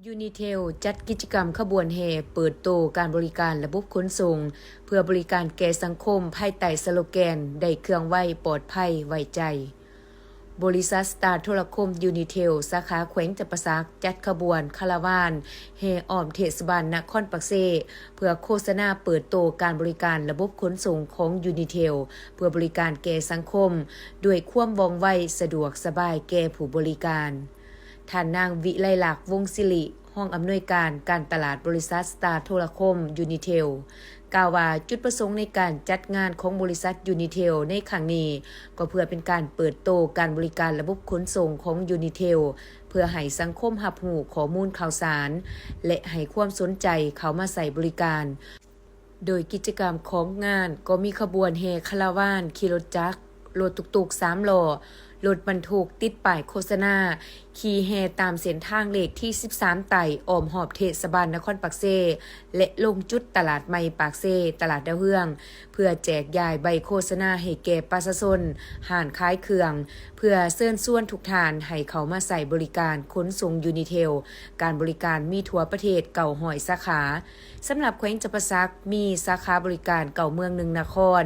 ຢູນິເທວ ຈັດກິດຈະກຳຂະບວນແຫ່ເປີດໂຕການບໍລິການລະບົບຂົນສົ່ງ ເພື່ອບໍລິການແກ່ສັງຄົມ ພາຍໃຕ້ສະໂລແກນ ໄດ້ເຄື່ອງໄວ, ປອດໄພ, ໄວ້ໃຈ. ບໍລິສັດສະຕາໂທລະຄົມຢູນິເທວ ສາຂາແຂວງຈຳປາສັກ ຈັດຂະບວນຄາລາວານແຫ່ອ້ອມເທດສະບານນະຄອນປາກເຊ ເພື່ອໂຄສະນາເປີດໂຕການບໍລິການລະບົບຂົນສົ່ງຂອງຢູນິເທວ ເພື່ອບໍລິການແກ່ສັງຄົມ ດ້ວຍຄວາມວ່ອງໄວ, ສະດວກສະບາຍແກ່ຜູ້ບໍລິການ. ທ່ານນາງ ວິໄລລັກ ວົງສິລິ ຮອງອຳນວຍການການຕະຫຼາດບໍລິສັດສະຕາໂທລະຄົມຢູນິເທວ ກ່າວວ່າ ຈຸດປະສົງໃນການຈັດງານຂອງບໍລິສັດຢູນິເທວໃນຄັ້ງນີ້ ກໍເພື່ອເປັນການເປີດໂຕການບໍລິການລະບົບຂົນສົ່ງຂອງຢູນິເທວ ເພື່ອໃຫ້ສັງຄົມຮັບຮູ້ຂໍ້ມູນຂ່າວສານ ແລະ ໃຫ້ຄວາມສົນໃຈເຂົ້າມາໃຊ້ບໍລິການ. ໂດຍກິດຈະກຳຂອງງານກໍມີຂະບວນແຫ່ຄາລາວານ, ຂີ່ລົດຈັກ, ລົດຕຸກໆສາມລໍ້, ລົດບັນທຸກຕິດປ້າຍໂຄສະນາ, ຂີ່ແຫ່ຕາມເສັ້ນທາງເລກທີສິບສາມໃຕ້ ອ້ອມຮອບເທດສະບານນະຄອນປາກເຊ ແລະ ລົງຈຸດຕະຫຼາດໃໝ່ປາກເຊ, ຕະຫຼາດດາວເຮືອງ ເພື່ອແຈກຢາຍໃບໂຄສະນາໃຫ້ແກ່ປະຊາຊົນ, ຮ້ານຂາຍເຄື່ອງ, ເພື່ອເຊີນຊວນທຸກທ່ານໃຫ້ເຂົ້າມາໃຊ້ບໍລິການຂົນສົ່ງຢູນິເທວ. ການບໍລິການມີທົ່ວປະເທດເກົ້າຮ້ອຍສາຂາ. ສຳລັບແຂວງຈຳປາສັກ ມີສາຂາບໍລິການເກົ້າເມືອງ ໜຶ່ງນະຄອນ,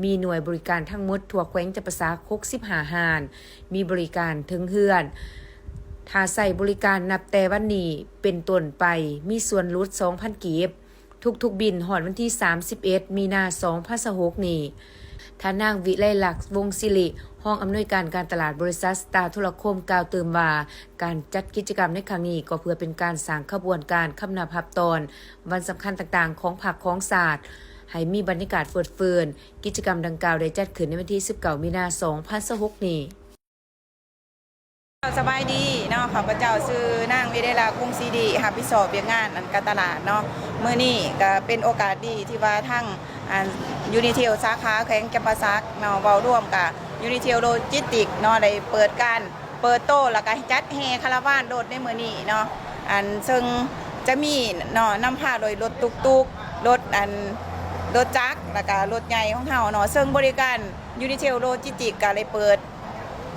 ມີໜ່ວຍບໍລິການທັງໝົດທົ່ວແຂວງຈຳປາສັກຫົກສິບຫ້າຮ້ານ, ມີບໍລິການເຖິງເຮືອນ. ຖ້າໃຊ້ບໍລິການນັບແຕ່ວັນນີ້ເປັນຕົ້ນໄປ ມີສ່ວນຫຼຸດສອງພັນກີບ ທຸກໆບິນ ຮອດວັນທີສາມສິບເອັດ ມີນາ ສອງພັນຊາວຫົກນີ້. ທ່ານນາງ ວິໄລລັກ ວົງສິລິ ຮອງອຳນວຍການການຕະຫຼາດບໍລິສັດສະຕາໂທລະຄົມ ກ່າວຕື່ມວ່າ ການຈັດກິດຈະກຳໃນຄັ້ງນີ້ ກໍເພື່ອເປັນການສ້າງຂະບວນການຄຳນັບຮັບຕອນວັນສຳຄັນຕ່າງໆຂອງພັກຂອງຊາດ ໃຫ້ມີບັນຍາກາດເຟີດເຟີນ. ກິດຈະກຳດັ່ງກ່າວໄດ້ຈັດຂຶ້ນໃນວັນທີສິບເກົ້າ ມີນາ ສອງພັນຊາວຫົກນີ້. ສະບາຍດີເນາະ, ຂ້າພະເຈົ້າຊື່ນາງ ວິໄລລັກ ວົງສີລິ ຮັບຜິດຊອບວຽກງານ ອັນ ການຕະຫຼາດເນາະ. ມື້ນີ້ກະເປັນໂອກາດດີທີ່ວ່າທາງ ອັນ ຢູນິເທວສາຂາແຂວງຈຳປາສັກເນາະ ເວົ້າລວມກະຢູນິເທວໂລຈິສຕິກເນາະ ໄດ້ເປີດການເປີດໂຕ ແລ້ວກະຈັດແຫ່ຄາລາວານລົດໃນມື້ນີ້ເນາະ. ອັນ ເຊິ່ງຈະມີເນາະ ນຳພາໂດຍລົດຕຸກໆ, ລົດ ອັນ ລົດຈັກ ແລ້ວກະລົດໃຫຍ່ຂອງເຮົາເນາະ, ເຊິ່ງບໍລິການຢູນິເທວໂລຈິສຕິກກະໄດ້ເປີດ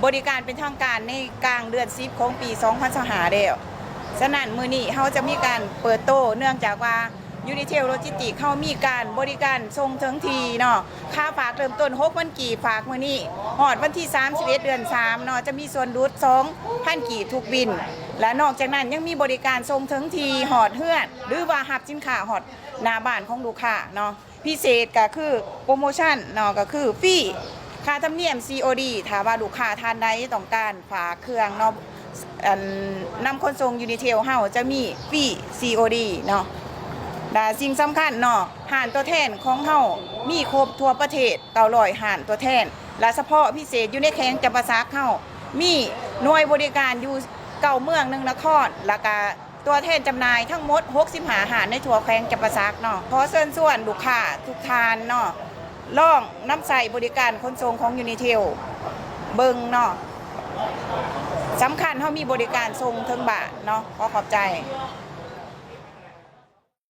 ບໍລິການເປັນທາງການໃນກາງເດືອນສິບຂອງປີສອງພັນຊາວຫ້າແລ້ວ. ສະນັ້ນ ມື້ນີ້ເຮົາຈະມີການເປີດໂຕ ເນື່ອງຈາກວ່າຢູນິເທວໂລຈິສຕິກເຮົາມີການບໍລິການສົ່ງເຖິງທີ່ເນາະ. ຄ່າຝາກເລີ່ມຕົ້ນຫົກພັນກີບ ຝາກມື້ນີ້ ຮອດວັນທີສາມສິບເອັດ ເດືອນສາມເນາະ ຈະມີສ່ວນຫຼຸດສອງພັນກີບທຸກບິນ ແລະ ນອກຈາກນັ້ນຍັງມີບໍລິການສົ່ງເຖິງທີ່ ຮອດເຮືອນ ຫຼືວ່າຮັບສິນຄ້າຮອດໜ້າບ້ານຂອງລູກຄ້າເນາະ. ພິເສດກະຄືໂປຣໂມຊັນເນາະ ກະຄືຟຣີຄ່າທຳນຽມ ຊີໂອດີ ຖ້າວ່າລູກຄ້າທ່ານໃດຕ້ອງການຝາກເຄື່ອງເນາະ ອັນ ນຳຂົນສົ່ງຢູນິເທວເຮົາຈະມີຟຣີ ຊີໂອດີ ເນາະ. ແລະ ສິ່ງສຳຄັນເນາະ ຮ້ານຕົວແທນຂອງເຮົາມີຄົບທົ່ວປະເທດເກົ້າຮ້ອຍຮ້ານຕົວແທນ ແລະ ສະເພາະພິເສດຢູ່ໃນແຂວງຈຳປາສັກເຮົາມີໜ່ວຍບໍລິການຢູ່ເກົ້າເມືອງ ໜຶ່ງນະຄອນ ແລ້ວກະ ຕົວແທນຈຳໜ່າຍທັງໝົດຫົກສິບຫ້າຮ້ານໃນທົ່ວແຂວງຈຳປາສັກເນາະ. ຂໍເຊີນຊວນລູກຄ້າທຸກທ່ານເນາະ ລອງນຳໃຊ້ບໍລິການຂົນສົ່ງຂອງຢູນິເທວເບິ່ງເນາະ. ສຳຄັນເຮົາມີບໍລິການສົ່ງເຖິງບ້ານເນາະ. ຂໍຂອບໃຈ.